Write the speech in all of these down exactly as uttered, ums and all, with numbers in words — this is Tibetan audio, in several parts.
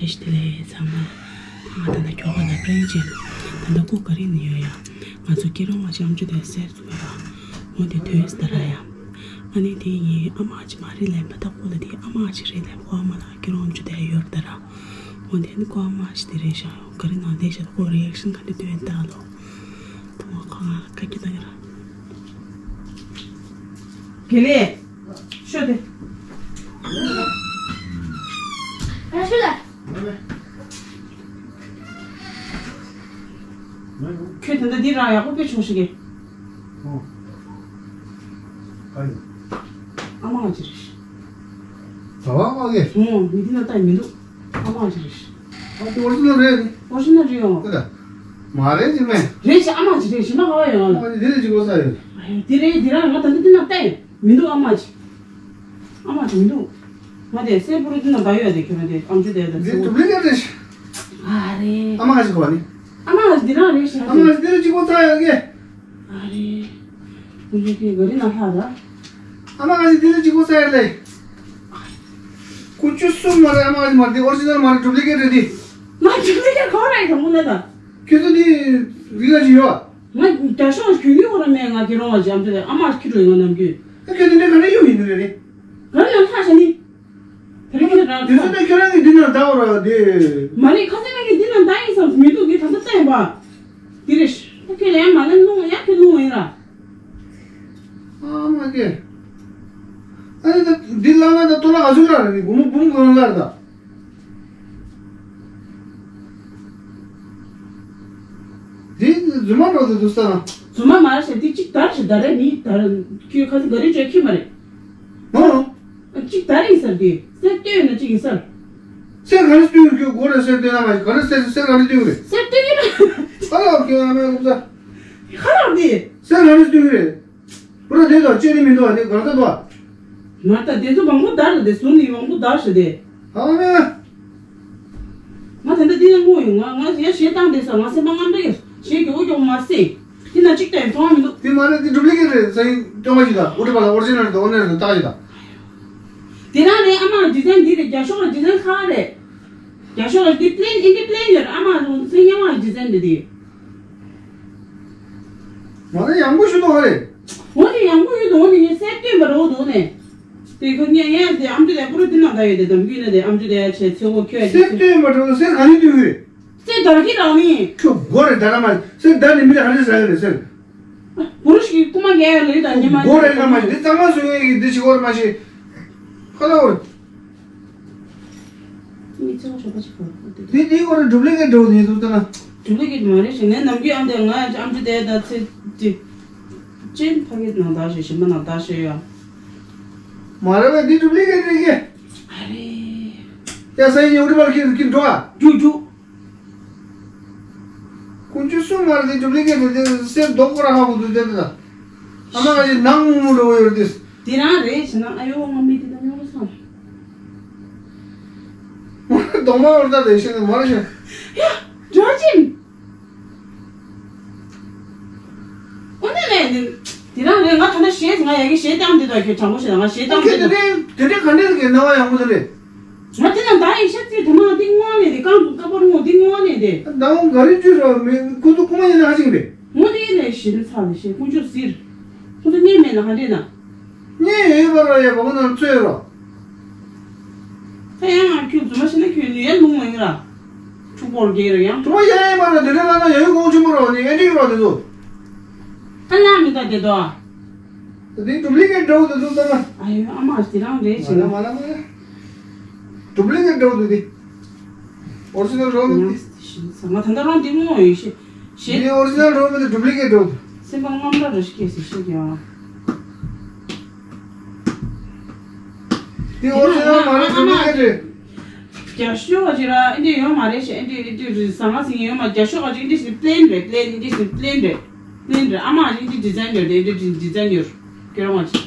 ཞི་དེ་ལས་ཚང་མ། ང་ད་ལྟ་ཁྱོ་ག་ལ་པྲེང་ཅན། ད་ལྟ་སྐུ་ག་རི་ནས་ཡོད་ཡ། ང་ཚོ་སྐྱིད་རོང་བ་ཅམ་ཅུ་དེ་སེར་ཚུ་ཡ། འོ་དེ་དོན་སྟ་ར་ཡ། ཨ་ནི་དེ་ཡིན་ཨ་མ་ཅི་མ་རེད་ལབ་པ་ད་ཁོ་ལ་དེ་ཨ་མ་ཅི་རེད་ལབ་ཁོ་ཨ་མ་ལ་སྐྱིད་རོང་ཅུ་དེ་ཡོད་ད་ར། འོ་དེ་ནི་ཁོ་ཨ་མ་ཅི་དེ་རེད་ཤག་ག་རི་ནང་ལས་ཤག་ཁོ་རི་ཨེག་ཤན་ག་འདྲ་སྟོན་ད་ལོ། ད་ང་ཁོ་ང་ཁ་སྐྱིད་ད་ཡ་ར། དགེ་ལེགས། ཤོད་དེ། ཨ་ཤོད་ལ། ཁྱོད་ད་ལྟ་འདི་རང་ཡག་པོ་དཔེ་བྱུང་ཞིག་གེ། ཨོ། ཨ་ཡོ། ཨ་མ་ཅི་རེད། ད་བ་མ་གེ། ཨོ་མི་འདི་ན་ལྟ་མི་འདུག་ཨ་མ་ཅི་རེད། ཨ་དེ་ཨོ་རི་ཇི་ནལ་རེད། ཨོ་རི་ཇི་ནལ་རེད་ཡོང་། ཨ་ད། མ་རེད་ཅི་མེད། རེད་ཅི་ཨ་མ་ཅི་རེད་ཞི་མ་ཧ་བ་ཡོང་། ཨ་དེ་རེད་ཅི་གོ་ས་ཡོད། ཨ་ཡོ་དེ་རེད་དེ་རང་ང་ད་ལྟ་འདི་ན་ལྟ་ཡོད། མི་འདུག་ཨ་མ་ཅིག་ཨ་མ་ཅིག་མི་འདུག་ང་དེ་སེར་པོ་རུ་འདི་ན་ད་ཡོད་དེ་ཁྱོད་རང་དེ་ཨམ་ཅོག་དེ་ད་འདི་ཚེ་ཌུབ་ལི་ཀེ་ཊི་རེད། ཨ་རེད། ཨ་མ་ང་ཅིག་གོ་ནི། ཨ་མ་ང་ཅིག་འདི་རང་རེད་ཤག་ཨ་མ་ང་ཅིག་འདི་རུ་ཅིག་གོ་ཚ་ཡོད་ཀྱེ། ཨ་རེད། ཁོང་ཚོ་ཁྱོད་ག་རི་ན་ལྷག་ར། ཨ་མ་ང་ཅིག་འདི་རུ་ཅིག་གོ་ཚ་ཡོད་ལེ། ཁོ་ཅུ་གསུམ་མ་རེད། ཨ་མ་ང་ཅིག་མ་རེད། འདི་ཨོ་རི་ཇི་ནལ་མ་རེད། ཌུབ་ལི་ཀེ་ཊི་རེད་འདི། ང་ཌུབ་ལི་ཀེ་ཊི་གོ་རེད་དང་པོ་ན་ད། ཁྱོད་ཚོ་འདི་རིག་ག་ཅིག་ཡོད། ང་རྒྱ་ཤོག་གྱོན་གྱི་ཡོད་ར་མེད། ང་ཁྱེད་རང་བ་འཇམ་དེ་ཨ་མ་ཁྱི་འགྲོ་ཡོང་ནམ་རྒྱུན། ཨ་ཁྱོད་དེ་འདྲའི་ག་འདྲ་ཡོང་ཡིན་ནི་རེད། ག་རེ་ཡང་ལྷག་བྱ་ནི། དེ་རིང་ཁྱེད་རང་དུས་ཚོད་ད་ཁྱོད་རང་གི་འདི་ན་ད་འོ་ར་དེ། མ་རེད་ཁ་སང་ངས་འདི་ན་ད་ཡིན་བསམ་མི་འདུག་གི་ད་ལྟ་བལྟས་པ། དེ་རེད། ད་ཁྱོད་ལ་ཡང་མ་ལན་སློང་ཡང་ཁྱོད་སློང་ཡིན་ར། ཨ་མ་ཀེ། ཨ་ནི་ད་འདི་ལ་ང་ད་ཏོ་ལ་ག་ཚོད་ལ་རེད་ནི་སྒོར་མོ་འབུམ་གང་ལ་རེད་ད། འདི་རྫུན་མ་འགྲོ་དུ་འདུག་ས་ན། རྫུན་མ་མ་རེད་ཟེར་འདི་གཅིག་དར་ཞིག་དར་རེད་མི་དར། ཁྱོད་ཁ་སང་ག་རེ་བྱས་ཁྱི་མ་རེད། ཧོ། གཅིག་དར་ཡིན་ས་རེད་འདི་གསེར་སྟོད་ཡིན་ན་གཅིག་ཡིན་ས་རེད། གསེར་ག་རེ་སྟོད་ཁྱོད་སྒོ་རེད་གསེར་སྟོད་ན་མ་ག་རེ་གསེར་གསེར་ག་རེ་སྟོད་རེད། གསེར་སྟོད་ཡིན་ན། ཧ་ལ་ཁྱོད་ཨ་མའི་ལུག་ས། ཧ་ལ་འདི། གསེར་ག་རེ་སྟོད་རེད། པུ་ར་དེ་དང་ཅེ་ནི་མི་འདུག་ཨ་ནི་གང་ས་འདུག་ཨ། ང་ད་དེ་ཚོ་མང་པོ་དར་རེད་དེ་བཟུང་ནི་མང་པོ་དར་ཞེས་དེ། ཧ་ལ་མེ། ང་ད་ལྟ་འདི་ལ་ངུ་ཡོང་ང་ང་ཡ་ཞེ་སྡང་དེ་ས་ང་སེམས་པ་རྔམ་པ་ཡོད་ཞེ་གི་འུ་ཀྱོག་མ་སེ། དེ་ན་གཅིག་ལྟ་ཡང་མཐོང་བ་མི་འདུག་དེ་མ་རེད་དེ་ཌུབ་ལི་ཀེ་ཊི་རེད་ས་ཡིན་སྟོན་པ་ཞིག་དང་ཨུ་ཏི་པ་ལ་ཨོ་རི་ཇི་ནལ་དང་ཨོ་ནེ་རེད་ལྟ་ཞིག་དང་། དེ་རང་རེད་ཨ་མ་ཌི་ཛའིན་འདི་རེད་རྒྱ་ཤོག་ལ་ཌི་ཛའིན་ཁ་རེད། རྒྱ་ཤོག་ལ་འདི་པི་ལེན་ཨིན་འདི་པི་ལེན་ཡོད་རེད་ཨ་མ་ལོ་སེ་ཉ་མ་ཌི་ཛའིན་འདི་དེ། མ་རེད་ཡང་པོ་ཞུ་དོ་ཧ་རེད། འོ་དེ་ཡང་པོ་ཡོད་དོ་འོ་དེ་ངས་གསལ་སྟོན་པ་རོ་དོ་ནས། དེ་ཁོ་ངས་ངས་དེ་ཨམ་ཅོག་དེ་པུ་རུ་དེ་ནང་ད་ཡོད་དེ་དམ་རྒྱུད་ནས་དེ་ཨམ་ཅོག་དེ་ཡ་ཆེ་ཚེ་བོ་ཁྱོད་ཀྱི་གསེར་སྟོན་མ་འགྲོ་གསེར་ག་ནས་སྟོན་གི་རེད། གསེར་དར་གི་རང་ནི། ཁྱོད་སྒོ་རེད་ད་ར་མ་གསེར་དར་ནི་མི་ལ་ག་རེ་ཟ་གི་རེད་གསེར། པུ་རུ་ཤི་རྐུ་མ་རྒྱལ་ཡ་ལོས་དང་ཉི་མ་སྒོ་རེད་ལ་མ་ཤི་འདི་གཙང་མ་བཟོ་ཡས་ཀྱི་འདི་ཞིག་གོ་ར་མ་ཤི། ཁ་ལ་འོ། མི་ཚེ་བ་ཞོགས་པ་ཅིག་གོ་འདི་འདི་སྐོར་ལ་ཌུབ་ལི་ཀེ་ཊི་འགྲོ་ནས་འདུག་ད་ན། ཌུབ་ལི་ཀེ་ཊི་མ་རེད་ཞེས་ངའི་ནམ་རྒྱུན་ཨམ་དེ་ང་ཨམ་ཅོག་དེ་ད་ཚེ་ཅི། ཅན་ཕ་གི་ནང་ད་ཞེས་ཞིམ་པ་ནང་ད་ཞེས་ཡ། མ་རེད་པས་འདི་ཌུབ་ལི་ཀེ་ཊི་རེད་ཀྱེ། ཨ་རེ། ཡ་ས་ཡི་ཉི་འུ་རི་པར་ཁྱེར་ཁྱེར་འགྲོ་ཨ། རྒྱུག་རྒྱུག་ཁོང་ཚོས་གསུངས་མ་རེད་དེ་ཌུབ་ལི་ཀེ་ཊི་རེད་དེ་གསེར་རྡོག་ཁོ་ར་ཧ་གོ་འདུག་དེ་དེ་ད། ཨ་མ་ང་ཞིག་ནང་མུ་མུ་འགྲོ་གི་ཡོད་རེད་དེ། དེ་རང་རེད་ཞེ་ན་ཨ་ཡོ་ང་མི་དེ་ད་ཉོ་གི་སོང་། གདོང་མ་འོར་ད་ལས་ཤེས་ནི་མ་རེད་ཤེས། ཡ། འགྲོ་ཅིན། ཨོ་ནེ་ནེ་ནེ། དེ་རང་རེད་ང་ད་ལྟ་ཞེས་ང་ཡ་གི་ཞེས་བཏང་དེ་ད་ཁྱོད་དྲང་པོ་བཤད་ན་ང་ཞེས་བཏང་དེ་ད། དེ་འདྲའི་དེ་འདྲའི་ག་འདྲའི་གི་སྣང་བ་ཡག་པོ་དེ་རེད། ང་དེ་ན་ད་ཡིན་ཤག་ཚེ་དེ་མ་དེ་སྔོན་ནས་དེ་རྐང་དཀར་པོར་སྔོ་དེ་སྔོན་ནས་དེ། ད་འོང་ག་རེ་བཅོས་ར་མི་ཁོ་ཚོ་ཁོ་མ་ཡིན་ན་ཧ་ཅིང་རེད། ངོ་དེ་ནས་ཞེ་ན་ཚ་ལ་ཞེ་ཀུན་སྤྱོད་ཟེར། ཁོ་ཚོ་གཉེན་མེད་ན་ཧ་འདྲེ་ན། གཉེན་ཡོད་པ་ར་ཡ་བ་ཁོ་ན་རྩོད་རོ། ད་ཡང་ང་ཁྱོད་རྫུན་མ་བཤད་ན་ཁྱོད་ནུས་ཡ་ལུང་མ་ཡིན་ར། ཕྲུ་གུར་རྒྱལ་ར་ཡང་། དུ་མ་ཡ་ཡ་མ་ར་དེ་འདྲ་ལ་ན་ཡ་ཡུ་གོང་ཆེན་པོ་ར་ནི་ཨེ་འདྲི་ར་དེ་ཚོ། ད་ལ་མི་ད་དེ་དོ། དེ་ཌུབ་ལི་ཀེ་ཊི་འདྲ་བོ་དེ་ཚོ་ལྟ་ན། ཨ་ཡོ་ཨ་མ་དེ་རང་རེད་ཟེར་ན། མ་ལ་མ་ལ། ཌུབ་ལི་ཀེ་ཊི་འདྲ་བོ་དེ་དེ། ཨོ་རི་ཇི་ནལ་འདྲ་བོ་མི་དེ། ང་ད་ལྟ་རང་དེ་མོ་ཡོད་ཤེས། ཤེས། དེ་ཨོ་རི་ཇི་ནལ་འདྲ་བོ་མི་དེ་ཌུབ་ལི་ཀེ་ཊི་འདྲ་བོ་དེ། སེམས་པ་རྔམ་ར་ར་ཞིག་སྐྱེས་ཟེར་ཤེས་ཀྱང་། དེ་ཨོ་རི་ཇི་ནལ་མ་རེད་ཌུབ་ལི་ཀེ་ཊི་རེད། རྒྱ་ཤོག་ག་ཅིག་ར་ཨེ་འདྲ་ཡོད་མ་རེད་ཤག་ཨེ་འདྲ་ཨེ་འདྲ་རེད་ཟང་ང་ཟིང་ཡོད་མ། རྒྱ་ཤོག་ག་ཅིག་ཨེ་འདྲ་ཞིག་པི་ལེན་རེད། པི་ལེན་ཨེ་འདྲ་ཞིག་པི་ལེན་རེད། པི་ལེན་རེད། ཨ་མ་ཨེ་འདྲ་ཌི་ཛའིན་ཡོད་རེད། ཨེ་འདྲ་ཌི་ཛའིན་ཡོད་རེད། ཁྱོད་རང་བ་ཅིག་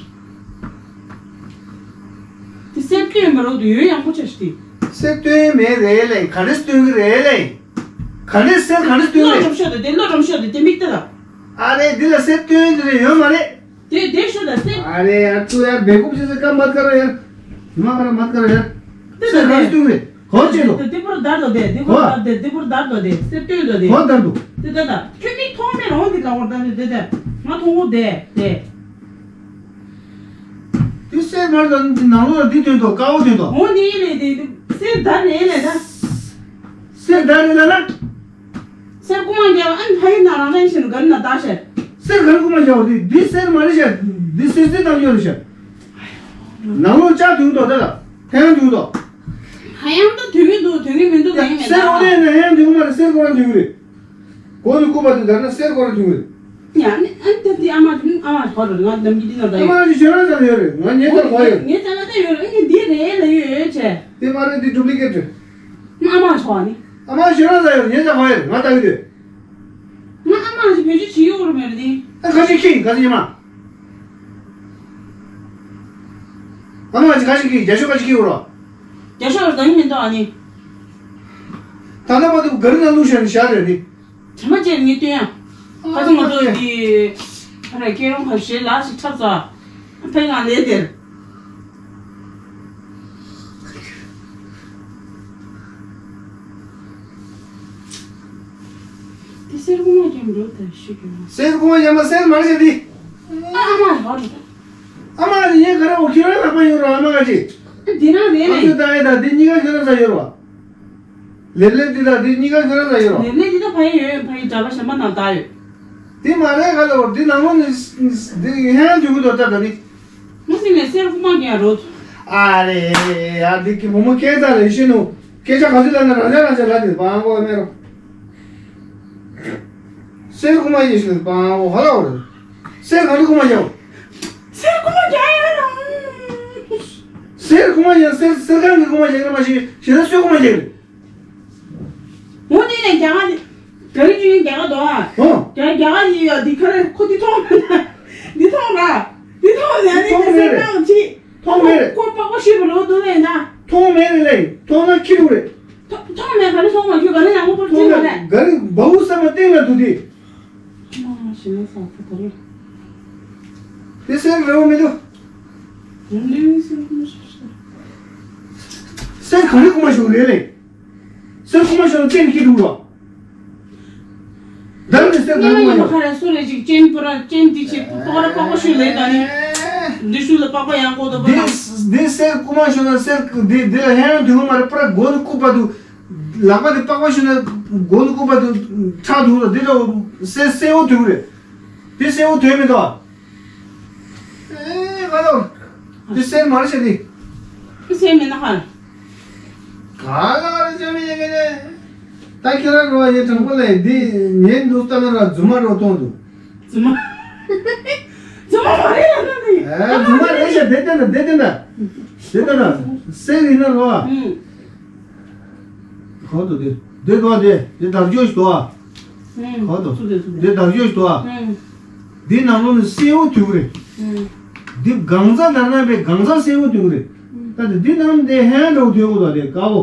དེ་གསེར་སྟོན་མ་རོགས་དུ་ཡོད་ཡང་པོ་ཆ་ཞིག་དེ། གསེར་སྟོན་མེད་རེད་ལེ། ག་རེ་སྟོན་གི་རེད་ལེ། ག་རེ་གསེར་ག་རེ་སྟོན་ལོ་རེད། གྲོམ་ཤོག་དེ་དེ་ལོ་གྲོམ་ཤོག་དེ་དེ་མིག་ལྟ་ད། ཨ་རེ་འདི་ལ་གསེར་སྟོན་དེ་རེད་ཡོད་མ་རེད། དེ་དེ་ཤོད་ད་གསེར། ཨ་རེ་ཡར་ཚུ་ཡར་སྦས་སྐུབ་བྱེད་ས་ཀ་མ་དཀར་ར་ཡར། མ་དཀར་ར་མ་དཀར་ར་ཡར། དེ་ད་གསེར་ག་རེ་དེ་སྟོན་རེད། གོ་ཅི་ལོ། དེ་དེ་པུར་དར་དོ་དེ་དེ་པུར་དར་དེ་དེ་པུར་དར་དོ་དེ་སེ་ལྟོས་དོ་དེ། གོ་དར་དོ། དེ་ད་ད་ཁྱོད་མིག་མཐོང་མེད་རོང་དེ་ལ་བོར་ད་དེ་དེ་དེ་ང་མཐོང་གོ་དེ་དེ། དེ་སེ་མར་དང་ནང་ལོགས་ལ་དེ་དོན་དོ་དཀར་བོ་དོན་དོ། འོ་དེ་ཡིན་ལེ་དེ་དེ་སེ་དར་ནས་ལེ་ད། སེ་དར་ནས་ལ་ན། སེར་རྐུ་མ་རྒྱབ་ཨ་ནི་ཕ་ཡུལ་ན་རང་རང་བཞིན་ག་ན་ད་ཤར། སེར་ག་རྐུ་མ་རྒྱབ་དེ་འདི་སེར་མ་རེད་ཤག་འདི་སེར་སེར་བཏང་ཡོད་རེད་ཤག་ནང་ལོགས་ལྕགས་དུག་དོ་དེ་ལ་ཐ་ཡང་དུག་དོ། ཧ་ཡང་ད་དུག་གི་འདུག་དུག་གི་མི་འདུག་ད་ཡིན་མེད་སེར་འོ་ད། ནས་ན་ཧ་ཡང་དུག་མ་རེད་སེར་ཁོ་རང་དུག་རེད། གོ་ནི་རྐུ་པ་དེ་དར་ན་སེར་ཁོ་རང་དུག་རེད། ཡ་ནི་ཨ་ནི་ད་དེ་ཨ་མ་ཨ་མ་གོ་རེད་ང་ནམ་གི་དེ་ན་ད་ཨ་ཡོད། མ་ཞེ་རང་ས་ཡོད་རེད་ང་ཉེ་ས་གོ་ཡོད། ངེད་ད་ལ་ད་ཡོད་རེད་ཨ་ནི་འདི་རེད་ལ་ཡོད་ཡོད་ཆེ། དེ་མ་རེད་འདི་ཌུབ་ལི་ཀེ་ཊི་རེད། ཨ་མ་ཆོག་ནི། ཨ་མ་ཞེ་རང་ས་ཡོད་ཉེ་ས་གོ་ཡོད་ང་ལྟ་གི་དེ། ང་ཨ་མ་ཞིག་བེད་སྤྱོད་བྱེད་ཡོད་རེད་མེད་རེད་དེ། ཨ་ཁ་ཅིག་ཁྱི་ཁ་ཅིག་ཉི་མ། ཨ་མ་ཅིག་ཁ་ཅིག་ཁྱི་རྒྱ་ཤོག་ཁ་ཅིག་ཁྱི་འུར་རོ། རྒྱ་ཤོག་ར་ད་ཡིན་མི་འདུག་ཨ་ནི། ད་ལྟ་བར་དུ་ག་རི་ན་བླུགས་བཞག་ནས་བཞག་རེད་ནི། དྲི་མ་བཅད་ངས་སྟོན་ཡ། ཁ་ཚོ་ང་ཚོ་ཨ་འདི། ཨ་ར་སྐྱེ་རོང་ཁ་ཞེ་ལག་ཞིག་འཁྲབ་ཚ། ཕན་ང་ལས་དེར། དེ་སེར་ཀུ་མ་ཀྱང་འགྲོ་ད་ཤི་གི་ཡོད། སེར་ཀུ་མ་ཡང་མ་སེར་མ་རེད་དེ། ཨ་ཨ་མ་རེད་པ་རེད། ཨ་མ་རེད་ཡིན་ག་རེ་འོ་ཁྱོད་རང་ལག་པ་ཡོད་རོ་ཨ་མ་ག་ཅི། འདི་རང་རེད་ཨ་ལེ། ཁྱོད་ད་ཡ་ད་འདི་གཉིས་ཀ་ཁྱོད་རང་ས་ཡོད་རོ། ལེབ་ལེབ་འདི་ད་འདི་གཉིས་ཀ་ཁྱོད་རང་ས་ཡོད་རོ། ལེབ་ལེབ་འདི་ད་ཕ་ཡི་ཡོད་ཕ་ཡི་འདྲ་པ་གཞན་པ་ནང་ད་ཡོད། འདི་མ་རེད་ག་ལ་འོ་འདི་ནང་ལོགས་ནི་འདི་ཧེ་ཡང་འདུག་གི་འདུག་ད་ད་ནི། མུ་སི་ནས་སེར་ཁུག་མ་གྱོན་རོགས། ཨ་རེ། ཡ་འདི་གི་བུ་མོ་སྐད་ཆ་ལས་ཤེས་ནུ། སྐད་ཆ་ག་ཚོད་ལབ་ན་རང་ཅག་རང་ཅག་ལབ་དེ་པང་གོ་མེ་རོ། སེར་ཁུག་མ་ཡིན་ཤེས་པང་གོ་ཧ་ལ་འོ་རེ། སེར་ག་རེ་ཁུག་མ་ཡོད། སེར་ཁུག་མ་ཡོད་རང་། སེར་ཁུག་མ་ཡོད་སེར་སེར་གང་གི་ཁུག་མ་ཡོད་རེ་མ་ཤེས་ཤེས་ན་སེར་ཁུག་མ་ཡོད་རེ། འོ་དེ་ནས་རྒྱ་གར་དེ། ག་རེ་བྱུང་རྒྱ་གར་དོ་ཨ། ཨོ། རྒྱ་རྒྱ་གར་ཡིན་ཡོད་འདི་ཁ་རེ་ཁོ་འདི་མཐོང་མེད་ན། འདི་མཐོང་ར། འདི་མཐོང་ཡ་ནི་མཐོང་མེད་རེད། ཁ་སེར་ནང་ཅི། མཐོང་མེད་རེད། ཁོ་པགས་པ་ཤུས་པ་ལོ་འདུག་ལས་ན། མཐོང་མེད་རེད་ལས། མཐོང་ན་ཁྱི་རུ་རེད། མཐོང་མཐོང་མེད་ག་རེ་མཐོང་མ་ཁྱོད་ག་རེ་ཡང་མོ་པར་མཐོང་ཅི་མ་མེད་རེད། ག་རེ་བའུ་ས་མ་སྟེང་ལ་འདུག་དེ། ཨ་ཞེ་ན་ས་ཁ་ད་རེད། དེ་སེར་རེ་བ་མི་འདུག་འདི་སེར་ཁུག་མ་ཤོར་ཤོར། སེར་ག་རེ་ཁུག་མ་ཤོར་རེད་ལས། སེར་ཁུག་མ་ཤོར་ན་སེར་ཁྱི་འདུག་རོ། ད་ནི་སེར་ག་རེ་ཁུག་མ་ཤོར། ཁ་ར་སུ་རེ་ཅིག་ཅན་པོ་ར་ཅན་འདི་ཆེ་པོ་ར་པགས་པ་ཤུ་ལས་ད་ནི། འདི་ཤུ་ལ་པགས་པ་ཡང་ཀོ་དོ་པ་ན། འདི་སེར་ཁུག་མ་ཤོར་ན་སེར་འདི་འདི་ལ་ཧེ་རང་དུས་མ་རེད་པ་ར་མགོ་ནི་ལྐུགས་པ་འདུག་ལག་པ་འདི་པགས་པ་ཤུ་ན་མགོ་ནི་ལྐུགས་པ་འདུག་ཁྲག་འདུག་རོ་འདི་འདྲ་སེར་སེར་བོ་དུས་རེད། འདི་སེར་བོ་དུས་མི་འདུག་ཨེ་ང་ལོ། འདི་སེར་མ་རེད་ཤག་འདི། འདི་སེར་མིན་ན་ཧ། ག་ལ་རེད་ཅེ་མི་ཡེ་གེ་ནས། ད་ཁྱེད་རང་རོ་ཡེ་དྲང་པོ་ལས་འདི་ཉན་འདུག་ལྟ་ན་ར་རྫུན་མ་རོ་མཐོང་འདུག་རྫུན་མ། རྫུན་མ་མ་རེད་ལ་ན་ནི། ཨེ་རྫུན་མ་རེད་ཤག་བསྡད་བསྡད་ན་བསྡད་བསྡད་ན། བསྡད་བསྡད་ན། སེར་ཡིན་ན་རོ། ཨུ། ག་དོ་དེ། དེ་དོ་དེ། དེ་དར་ལྕོག་ཞིག་དོ་ཨ། ཧུམ། ག་དོ། སུ་དེ་སུ་དེ། དེ་དར་ལྕོག་ཞིག་དོ་ཨ། ཧུམ། འདི་ནང་ལོགས་ནས་སེར་བོ་དུག་རེད། ཧུམ། འདི་གང་ཟག་དར་ན་པའི་གང་ཟག་སེར་བོ་དུག་རེད། ཧུམ། ད་དེ་འདི་ནང་དེ་ཧན་འདྲ་བོ་དུག་གོ་དོ་དེ་དཀར་བོ།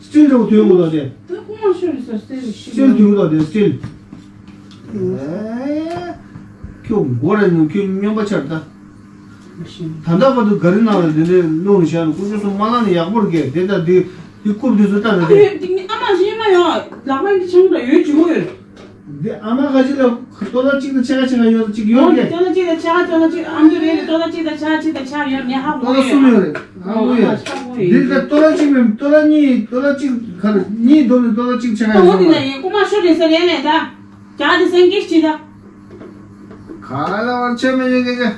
སྤྱིལ་འདྲ་བོ་དུག་གོ་དོ་དེ། ད་ཁོ་མ་ཤོར་རེད་ས་སེར་ཞིག་སྤྱིལ་དུག་གོ་དོ་དེ་སྤྱིལ། ཨེ། ཁྱོད་མགོ་ར་ཉུང་ཁྱོད་སྨྱོན་པ་ཆགས་ད། ད་ལྟ་བར་དུ་ག་རི་ནང་ལ་འདི་འདྲའི་སློང་བཞག་ནས་ཀུ་ཅོ་སོ་མ་ལངས་ནས་ཡག་པོ་རེད་གས་དེ་ལྟར་འདི་འདི་རྐུབ་འདི་ཚོ་ལྟ་ན་ཨ་དེ། ཡོད་འདི་ཨ་མ་ཞིག་མ་ཡོང་ལག་པ་འདི་ཆང་འདྲ་ཡོད་བྱུང་ཡོད། འདི་ཨ་མ་ག་ཅི་ལ་ཏོ་ལ་གཅིག་དང་ཕྱེད་ཀ་ཕྱེད་ཀ་ཡོད་གཅིག་ཡོད་ཡོད་གས། ཏོ་ལ་གཅིག་དང་ཕྱེད་ཀ་ཏོ་ལ་གཅིག་ཨ་མདོ་རེད་ཏོ་ལ་གཅིག་དང་ཕྱེད་ཀ་གཅིག་དང་ཕྱེད་ཀ་ཡོད་ངས་ཧ་གོ་ཏོ་ལ་ཡོད། གསུམ་ཡོད་རེད་ཧ་གོ་ཡོད། འདི་ལ་ཏོ་ལ་གཅིག་མིན་ཏོ་ལ་གཉིས་ཏོ་ལ་གཅིག་ག་རེ་གཉིས་བསྡོམས་ནས་ཏོ་ལ་གཅིག་ཕྱེད་ཀ་ཡོད་ཧ་གོ་འདི་ན་ཡིན་རྐུ་མ་ཤོར་རེད་ཟེར་ཡས་མེད་ད། རྒྱ་དེ་སེང་གེ་ཅི་ད། ག་ལ་བར་ཆད་མེད་ཡོད་སྐད་ཆ།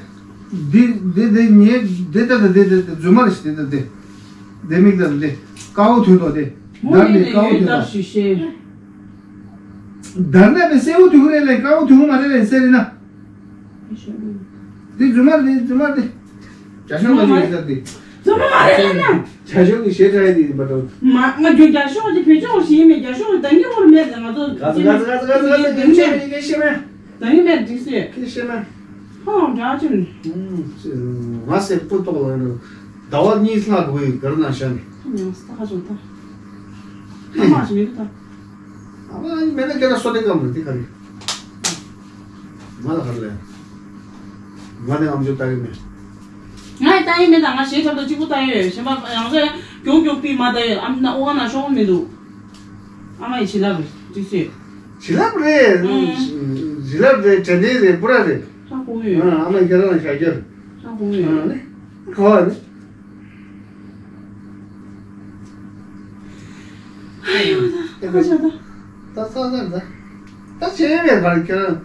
འདི་འདི་འདི་ངའི་འདི་ལྟ་ད་འདི་འདི་རྫུན་མ་རེད་ཤི་འདི་ལྟ་འདི། འདི་མིག་ལྟ་འདི། དཀར་བོ་དུས་ཐོག་འདི། མོ་འདི་ནས་དཀར་བོ་ཡོད་དུས་ལྟར་ཐོག་ཞིག་ཤེས། དར་ན་པའི་སེར་བོ་དུས་རེད་ལས་དཀར་བོ་དུས་མ་རེད་ལས་སེར་རེད་ན། འདི་རྫུན་མ་རེད་འདི་རྫུན་མ་རེད། རྒྱ་ཤོག་ལ་ཡོད་ལྟ་འདི། རྫུན་མ་མ་རེད་ལས་ན། རྒྱ་ཤོག་གི་ཞེ་དྲག་ཡིན་འདི་འདི་པ་དང་། མ་ང་རྒྱུ་རྒྱ་ཤོག་གི་བེད་སྤྱོད་ཞིག་ཡིན་མེད་རྒྱ་ཤོག་གི་ད་ངའི་བོར་མེད་ལ་ང་ཚོ། ག་ཚོད་ག་ཚོད་ག་ཚོད་ག་ཚོད་ག་ཚོད་ཡིན་མེད་ཡིན་མེད་ཤེས་མེད། ད་ཡིན་མེད་འགྲིག་སྲིད། ཁྱེད་ཤེས་མེད། ཧང་འདྲ་ཅིག་ཨུམ། ང་སེ་སྤུ་ཏོག་ལ་ཟླ་བ་གཉིས་ལྷག་འགྲོ་ཡི་གར་ན་ཤ་ནི། ཡང་ས་ཁ་བྱུང་ད། ཨ་མ་ཞིག་མི་འདུག་ད། ཨ་མ་ཡིན་མེད་ན་ཁྱེད་རང་སོ་དེ་གམ་རེད་དེ་ག་རེད། ང་ལ་ག་རེ་ལས། ང་ནི་ཨམ་ཅོག་ལྟ་གི་མེད། ང་ ལྟ་ཡི་མེད་ད། ང་ཞེ་ཁྲབ་ཏོ་གཅིག་པུ་ལྟ་ཡོད། གཞན་པ་ཡང་ས་ཡང་མགྱོགས་མགྱོགས་པི་མ་ལྟ་ཡོད། ཨ་མ་ན་ཨོ་ཨ་ན་ཤོག་མི་འདུག་ཨ་མ་ཡི་བྱིན་རླབས་རེད་ཅིག་སུས། བྱིན་རླབས་རེད། ཨང་། བྱིན་རླབས་རེད། དྲན་རྟེན་རེད། པུ་ར་རེད། ཧ་གོ་ཡོད། ཨང་། ཨ་མ་ཁྱེད་རང་ལ་ཞག་རྒྱར། ཧ་གོ་ཡོད། ཨང་། ནི་གོ་ནི། ཨ་ཡོ་ད་ཧ་གོ་ཆ་ད། ད་ས་ས་ད། ད་བྱས་མེད་པར་ཁྱེད་རང་།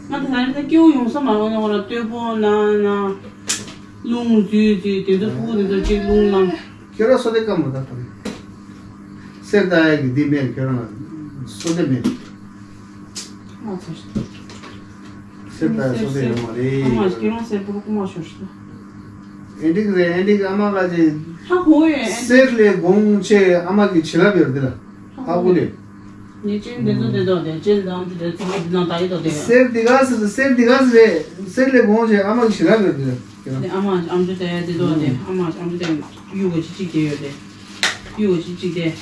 ང་ད་ད་རེད་ད་སྐྱེ་བོ་ཡོང་ས་མ་རོགས་ན་ཁོ་ར་སྟོད་པོ་ན་ན། རླུང་འཛུལ་འཛུལ་དེ་ཚོ་ཕུག་དེ་ཚོ་གཅིག་རླུང་ལངས། ཁྱོད་རང་སོ་ཏེ་ཀ་མོ་ད་ཕ་གི། སེར་ད་ཡ་གི་འདི་མེད། ཁྱོད་རང་སོ་ཏེ་མེད། སེར་ད་ཡ་སོ་ཏེ་ཡོད་མ་རེད། ཨ་མ་ཁྱོད་རང་སེར་པོ་རུ་ཀུ་མ་ཤོར་ཤི། ཨེ་འགྲིག་རེད། ཨེ་འགྲིག་ཨ་མ་ག་ཅི། ཧ་གོ་ཡོད། ཨེ་འགྲིག་སེར་ལས་དགོང་ཆེ་ཨ་མ་གི་བྱིན་རླབས་ཡོད་འདི་ལ། ཧ་གོ་ལེ། ཉེས་ཅན་དེ་ཚོ་དེ་དོ་དེ་ཅན་དང་དེ་ཚོ་དེ་ནང་ད་ཡི་དོ་དེ། སེར་འདི་ག་སེ་སེར་འདི་ག་སེ་རེད། སེར་ལས་དགོང་ཆེ་ཨ་མ་གི་བྱིན་རླབས་ཡོད་འདི་ལ། དེ་ཨ་མ་ཨམ་ཅོ་དེ་དེ་དོ་དེ། ཨ་མ་ཨམ་ཅོ་དེ་གཡུ་ག་ཅི་ཅིག་དེ་ཡོད་དེ། གཡུ་ག་ཅི་ཅིག་དེ།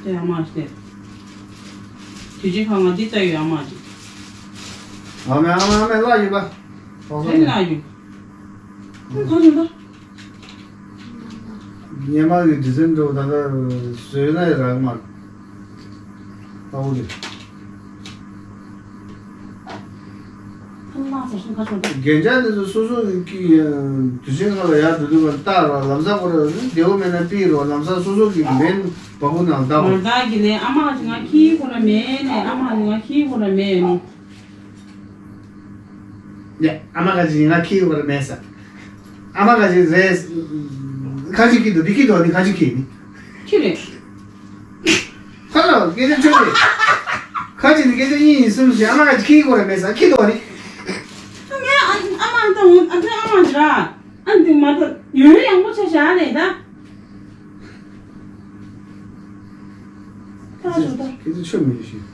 དེ་ཨ་མ་ཞིག་དེ། དུས་ཆེན་ཁ་ང་འདི་ལྟ་ཡོད་ཨ་མ་ཅིག་ཨ་མ་ཨ་མ་ཨ་མ་ལ་ཡོད་པ། ཐོག་ས་དེ་ན་ཡོད། ཁོང་ཁ་ཡོད་པ། ཉེ་མ་གི་ཌི་སེམ་བར་ད་ལྟ་བཟོས་ན་ཡི་རག་མ། ཨའོ་རེད། རྒན་ཆགས་དེ་ཚོ་སོ་སོ་གི་དུས་ཆེན་ཁག་ལ་ཡར་འགྲོ་དུས་ཀ་རྟགས་རོ་ལམ་སང་ཁོ་ར་བདེ་བོ་མེད་ན་པི་རོ་ལམ་སང་སོ་སོ་གི་མེན་བ་ཁུ་ནང་བཏགས་མ་རོ། བདག་གི་ལས་ཨ་མ་ཅིག་ང་ཁྱི་ཁོ་ར་མེད་ནས་ཨ་མ་ང་ཁྱི་ཁོ་ར་མེད་ནས། ཡ། ཨ་མ་ག་ཅི་ང་ཁྱི་ཡོད་པར་མེད་ས། ཨ་མ་ག་ཅི་རེད། ཁ་ཅིག་ཁྱི་འདུག་འདི་ཁྱི་འདུག་ནི་ཁ་ཅིག་ཁྱི་ནི། ཁྱི་རེད། ཧ་ལོ་སྐད་ཆ་ཆོད་རེད། ཁ་ཅིག་ནི་སྐད་ཆ་གཉིས་ཡིན་གསུམ་བཞི་ཨ་མ་ག་ཅི་ཁྱི་ཡོད་པར་མེད་ས་ཁྱི་འདུག་ནི། ངས་ཨ་ཨ་མ་ད་འོང་ཨ་ཁྱོད་ཨ་མ་ཅི་ར། ཨ་འདི་མ་ད་ཡོད་ཡོད་ཡང་པོ་ཆ་བཞག་ནས་ད། ཁྱེད་ཚོ་ཆོས་མི་ཤེས།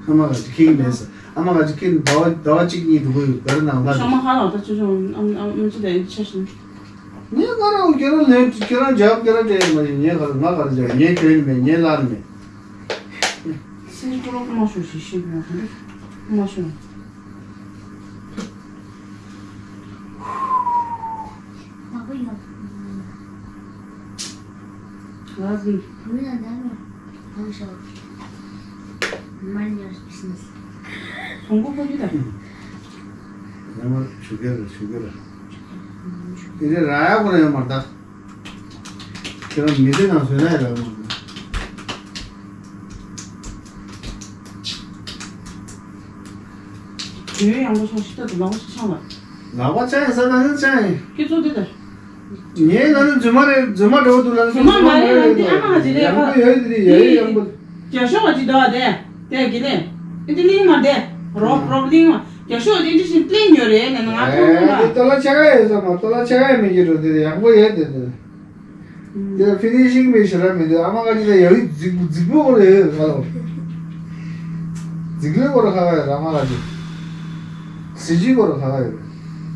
ཨ་མ་ག་ཅི་ཁྱི་མེད་ས། ཨ་མ་ག་ཅི་ཁྱི་ཟླ་བ་ཟླ་བ་གཅིག་གཉིས་འགྲོ་གི་ཡོད་ག་རེ་ནང་ལ། ཞག་མ་ཧ་ལ་ད་ཆུ་ཆུང་ཨམ་ཨམ་ཨམ་ཆི་དེ་ཆ་ཤིན། ངས་ང་རང་ཁྱེད་རང་ལན་ཁྱེད་རང་རྒྱབ་ཁྱེད་རང་སྤྲད་ཡོད་མ་ཡིན། ངས་ག་རེ་ང་ག་རེ་རྒྱབ། ངས་ཁྱོད་ནི་མེད། ངས་ལ་ནི་མེད། སེམས་ཁོ་རང་ཁོ་མ་ཤོར་ཞིག་ཤིག་ཡོང་ཁོ་རེ་ཁོ་མ་ཤོར། ང་གི་བུ་ལ་ན་ནི་ཕངས་ཤོག་མར་ཉར་བྱིན། ཕུང་པོ་ཕོ་རྒྱུད་དང་། ཡང་མར་ཆུ་གེ་ར་ཆུ་གེ་ར། དེ་རེ་ར་ཡ་ཁོ་ར་ཡང་མར་ད། ཁྱེད་རང་མི་ཚེ་ནང་བཟོས་ན་ཡ་ར་མ་རེད། དུས་ཡང་པོ་ཆོག་ཤི་ཏོ་དུ་ལག་པ་ཆང་བ། ལག་པ་ཆང་ཡིན་ས་ན་ནི་ཆང་ཡིན། ཁྱེད་ཚོ་དེ་ལྟར། ངའི་ན་ནི་རྫུན་མ་རེད། རྫུན་མ་འགྲོ་འདུག་ལ་ནི་རྫུན་མ་མ་རེད་ལ་འདི་ཨ་མ་ཅི་རེད་ཡང་པོ་ཡོད་དེ་རེད་ཡ་ཡང་པོ། རྒྱ་ཤོག་ཅི་འདུག་ཨ་དེ། དེ་གི་ལེ། ཨི་དེ་གླིང་མ་དེ། རོབ་རོབ་གླིང་མ། རྒྱ་ཤོག་དེ་འདྲི་ཞིག་གླིང་ཡོད་རེད་ལ་ནི་ང་ཐོང་ཨེ་ལ། དེ་ཏོ་ལ་ཆ་ག་ཡོད་ས་མ་ཏོ་ལ་ཆ་ག་ཡོད་མི་གི་འགྲོ་དེ་རེད་ཡང་པོ་ཡོད་དེ་དེ། དེ་ཕི་ནི་ཤིང་མི་ཞེ་དྲག་མི་འདུག་ཨ་མ་ག་ཅི་ལ་ཡ་ཡི་རྫིག་རྫིག་པོ་ཁོ་རེ་ཡོད་ཁ་ལོ། རྫིག་ལོས་ཁོ་ར་ཁ་ཁ་ཡོད་ཨ་མ་ག་ཅི། གཟི་བརྗིད་ཁོ་ར་ཁ་ཁ་ཡོད།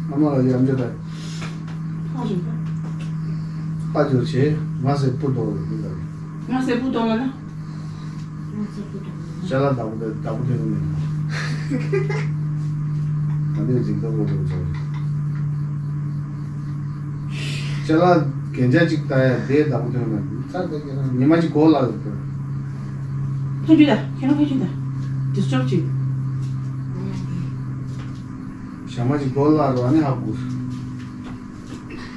ཨ་མ་ག་ཅི་ཨམ་ཅོག་ད། ཧ་ཅང་། ཧ་ཅང་ཆེ། ང་སེ་སྤུ་ཏོ་ལ་འདི་ལ། ང་སེ་སྤུ་ཏོ་ལ་ན། ཅ་ལག་བདག་པོ་དེ་བདག་པོ་དེ་ནི་མེད། ང་དེ་འཛིན་སྟངས་ལོག་ལོག་བྱས། ཅ་ལག་རྒྱན་ཆ་གཅིག་ལྟ་ཡ་དེ་བདག་པོ་དེ་ནི་མེད། ཚར་དེ་ཁྱེད་རང་ཉི་མ་གཅིག་གོ་ལ་ཡོད་པ། ཕ་རྒྱུད་ད་ཁྱེད་རང་ཕ་རྒྱུད་ད། ཌིས་ཊབ་བྱེད། ཞག་མ་གཅིག་གོ་ལ་རོ་ཨ་ནི་ཧ་གོ།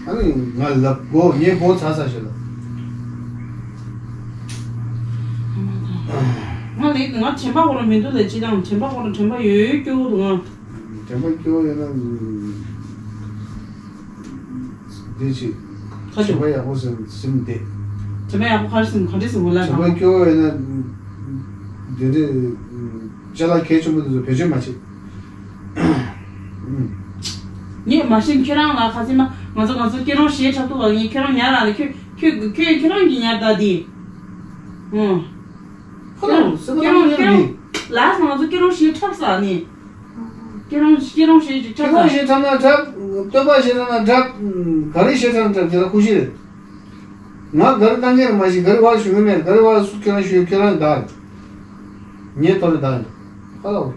ཨ་ནི་ང་ལབ་གོ་ངས་གོ་ཚ་ས་ཞིག་ལ། ང་ལས་ང་དྲན་པ་ཁོ་རང་མི་འདུག་ལས་ཅི་དང་དྲན་པ་ཁོ་རང་དྲན་པ་ཡོད་ཡོད་སྐྱོ་བོ་འདུག་ང་། དྲན་པ་སྐྱོ་བོ་ཡོད་ན་འདི་ཅིག་ཁ་དྲན་པ་ཡག་པོ་ཟིན་ཟིན་བསྡད། དྲན་པ་ཡག་པོ་ག་རེ་ཟིན་ག་འདྲས་ཟིན་འོ་ལ་དྲན་པ་སྐྱོ་བོ་ཡོད་ན་འདི་འདྲས་ཅ་ལག་གལ་ཆེན་པོ་འདི་ཚོ་བེད་སྤྱོད་མ་བྱེད། ངས་མ་ཤེས་ཁྱོད་རང་ལ་ཁ་སེ་མ་ང་ཚོ་ང་ཚོ་སྐྱེ་རོང་ཞེས་འཁྲབ་ཐུབ་པ་ངས་ཁྱོད་རང་ཉར་ར་ལ་ཁྱོད་ཁྱོད་ཁྱོད་ཁྱོད་རང་གིས་ཉར་ད་དེ། ཨོ། ཁོ་རང་སེ་མ་ཁྱོད་རང་ཁྱོད་རང་ལ་ང་ཚོ་སྐྱེ་རོང་ཞེས་འཁྲབ་ས་ནི། སྐྱེ་རོང་སྐྱེ་རོང་ཞེས་ཅིག་འཁྲབ་ས། སྐྱེ་རོང་ཞེས་འཁྲབ་ན་འཁྲབ། བསྟོད་པ་ཞེས་འཁྲབ་ན་འཁྲབ། ག་རེ་ཞེས་འཁྲབ་ན་འཁྲབ་དེ་ལ་ཁུ་ཤི་རེད། ང་ག་རེ་བཏང་མཁན་རེད་མ་གཞི་ག་རེ་བ་ཞུ་གི་མེད། ག་རེ་བ་སུ་ཁྱོད་རང་ཞུ་ཁྱོད་རང་གི་བདག་རེད། ངའི་ཐོག་ནས་བདག་ཡིན། ཧ་ལ་བོ།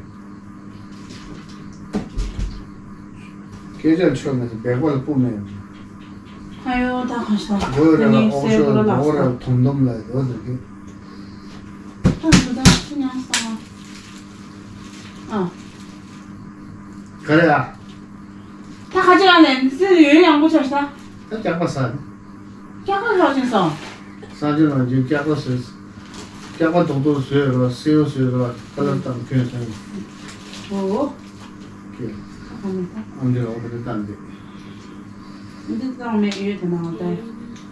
སྐད་ཆ་ཆོད་མེད་ཟེར་སྦལ་པ་ལ་སྤུ་མེད། ཨ་ཡོ་ད་ག་ཤ་མགོ་ར་ཨོ་ཤོ་མགོ་ར་དུམ་དུམ་ལ་ཡོད་ཟེར་གི། ད་འདི་ད་ཅི་ཉང་སོང་། ཨ། ག་རེ་ཨ། ད་ཁ་ཅིག་ཨ་ནས་འདི་ཚེ་ཡོན་ཡང་པོ་ཆགས་ཤག་ད་སྐྱག་པ་ཟ། སྐྱག་པ་ལྷག་ཅིང་སོང་། ས་ཆ་ནང་རྒྱུན་སྐྱག་པ་ཟོས། སྐྱག་པ་རྡོག་རྡོག་ཟོས་རོ་སེའུ་ཟོས་རོ་ཀ་ལར་དང་ཁྱོད་ཚང་། ཨོ། ཀེ། ཨ་ནི་ད། ཨ་འདི་རོ་འདི་བཏང་འདི། འདི་བཏང་མེད་ཡོད་དེ་ནང་ད།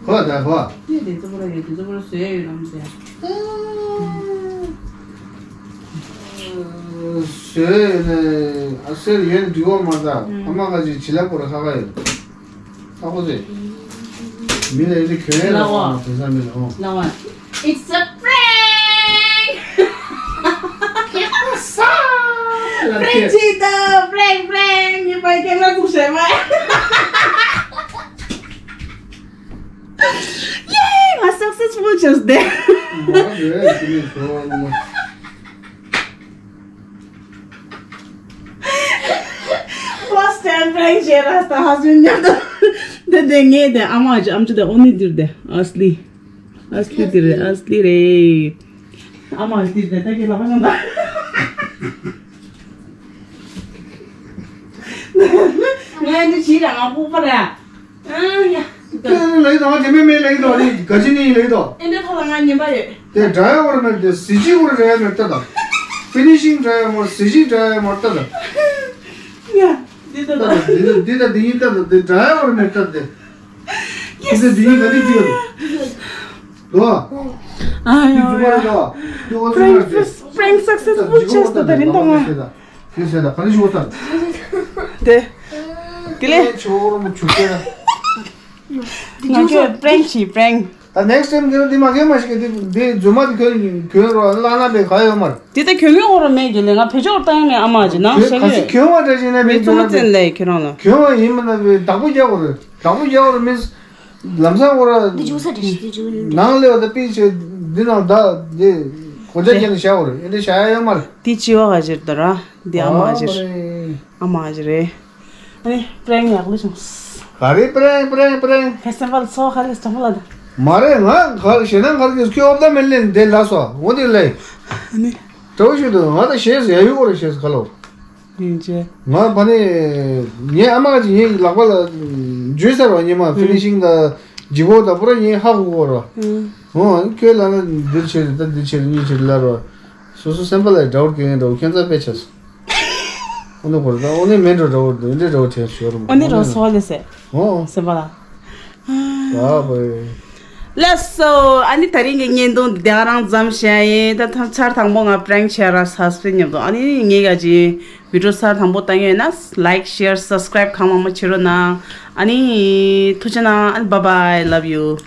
ཧོ་ད་ཧོ། ནི་དེ་ཚོ་པོ་ར་ཡོད་དེ་ཚོ་པོ་ར་ཟོས་ཡོད་རམ་ཟེར། ཟོས་ནས་ཨ་སེར་ཡོད་འདི་འོ་མ་ད་ཨ་མ་ག་ཅིག་བྱི་ལ་པོ་ར་ཁ་ཁ་ཡོད། ཨ་ཁོ་ཚེ། མི་ལ་ཡི་གེ་ལ་ལ་བ། དེ་ས་མི་ལ་འོ། ལ་བ། It's a prank! Prank ཅི་ད། Prank, prank. ཉི་མ་ཀེམ་ར་ཀུག་ཤེ་བ། ཡེ། ང་successful བྱས་ཏེ། མ་རེད་ཅི་ནི་ཤོ་ནི། First time prank བྱས་ར་ད་ཧ་སུན་ཉམས་དུ། དེ་དེ་ངས་དེ་ཨ་མ་ཅི་ཨམ་ཅི་དེ་ཨོ་ནི་དིར་དེ་ཨ་སི་ལི། ཨ་སི་ལི་དིར་རེད་ཨ་སི་ལི་རེད། ཨ་མ་ཨ་སི་ལི་དེ་ད་ཀྱི་ལ་བ་ནང་ད། ངས་འདི་བྱིས་ར་ང་ཕོག་པ་ར། ཨང་ཡ། ལེགས་དང་ཇེ་མེ་མེ་ལེགས་དང་ནི་ག་ཅི་ནི་ལེགས་དང་། ཨེ་འདྲ་ཐོག་ལ་ང་ཉན་པ་ཡོད། དེ་ཌ་རའི་ཝར་མེད་དེ་སི་ཇི་ཝར་རེ་མེད་ལྟ་དང་། ཕི་ནི་ཤིང་ཌ་རའི་ཝར་སི་ཇི་ཌ་རའི་ཝར་ལྟ་དང་། ཡ། འདི་ལྟ་ལྟ་དང་། དང་འདི་ལྟ་འདི་ལྟ་འདི་ཡིན་ལྟ་དང་འདི་ཌ་རའི་ཝར་མེད་ལྟ་དེ། འདི་ལྟ་འདི་ཡིན་ག་ནི་ཅི་ཡོད་དོ། ཨ་ཡོ་ཡོ། Prank, prank successful བྱས་ཏེ་ད་རིང་དང་ང་། ཁྱོད་ཟེར་ད་ག་རེ་ཞུ་ས། དེ། དེ་ལས། ཆོ་རོ་མོ་ཆུ་ཁྱེར། ང་ཁྱོད་prank བྱེད་prank། ད་next time ཁྱོད་འདི་མ་ཁྱོད་མ་ཞིག་གི་འདི་འདི་རྫུན་མ་འདི་ཁྱོད་ཁྱོད་རོ་བླ་ན་མེད་ག་ཡོད་མར། དེ་ད་ཁྱོད་ངའི་འོག་རུ་མེད་ཀྱི་ལས་ང་བེད་སྤྱོད་བཏང་ཡ་མེད་ཨ་མ་ཅི་ནང་ཁྱོད་ཤ་ག་ཡོད། ཁྱོད་མ་འདྲ་ཞིག་ན་མེད་ཚོ་མ་བཙན་ལས་ཁྱོད་རང་ལ། ཁྱོད་མ་ཡིན་མ་ན་བདག་པོ་རྒྱག་གོ་རེད་བདག་པོ་རྒྱག་གོ་རེད་མིན། ལམ་སང་འོ་ར། འདི་ཅུང་ཟད་རེད་འདི་ཅུང་ཟད་རེད། ནང་ལེ་བ་ད་པི་ཆེ་འདི་ནང་ད་འདི་གོ་ཆ་རྒྱན་ནས་བྱ་བ་རེད་ཨེ་འདྲ་བྱ་ཡ་ཡོད་མ་རེད། འདི་ཅི་བ་ག་ཅིར་ད་ར་འདི་ཨ་མ་ཨ་ཅིར། མ་རེད། ཨ་མ་ཅིར་རེད། ཨ་ནི་prank ཡག་ལོ་བྱུང་། ག་རེ་prank prank prank། ཕེ་སེམས་པ་ལ་ཚོགས་ཁ་ལས་སྤྲང་པོ་ལ་ད། མ་རེད་ང་ག་ཞེ་ན་ག་རེ་ཁྱོད་ཨོབ་ད་མེད་ལེན་འདི་ལ་སོ་འོ་འདི་ལེ། ཨ་ནི། དྲོ་ཞུ་དུ་ང་ད་ཞེས་ཡ་ཡུ་གོ་རེ་ཞེས་ག་ལོ། ཡིན་ཅེ། ང་ཕ་ནི། ངའི་ཨ་མ་གཅིག་ངའི་ལག་པ་ལ་འཇུས་ཚར་བ་ཉི་མ་ཕི་ནི་ཤིང་དང་ལྗིད་ཁོག་དང་པུ་ར་ངའི་ཧ་གོ་གོ་ར། ཨང་། ཁྱོད་ལ་ན་འདིར་ཆེ་རེད་ད་འདིར་ཆེ་རེད་གཉིས་ཆེ་རེད་ལ་ར། སོ་སོ་སེམས་པ་ལ་དགྲ་བོར་སྐྱེ་ངན་འདྲ་བོ་ཁྱོད་ཚ་དཔེ་ཆེ་སོ། ཨོ་ནི་གོ་ར་ད་ཨོ་ནི་མེད་འགྲོ་དགྲ་བོར་འདི་འདྲའི་དགྲ་བོ་དྲན་ཤོར་མ། ཨོ་ནི་རོ་སོ་ལེ་སེ། ཨོ། སེམས་པ་ལ། ད་བོ། ལགས་སོ། ཨ་ནི་ད་རིང་གི་བརྙན་ཐུང་འདི་དེ་ག་རང་མཚམས་བཞག་ཡིན། ད་ཐ་ཆར་དང་པོ་ང་prank བྱས་ར་ཧ་སི་པན་མཉམ་དུ་ཨ་ནི་ངས་ག་ཅི་video་ཆར་དང་པོ་ལྟ་ཡོད་ན་like share subscribe་གང་མང་མང་བྱེད་རོགས་གནང་། ཨ་ནི་ཐུགས་རྗེ་གནང་། ཨ་ནི་bye bye love you།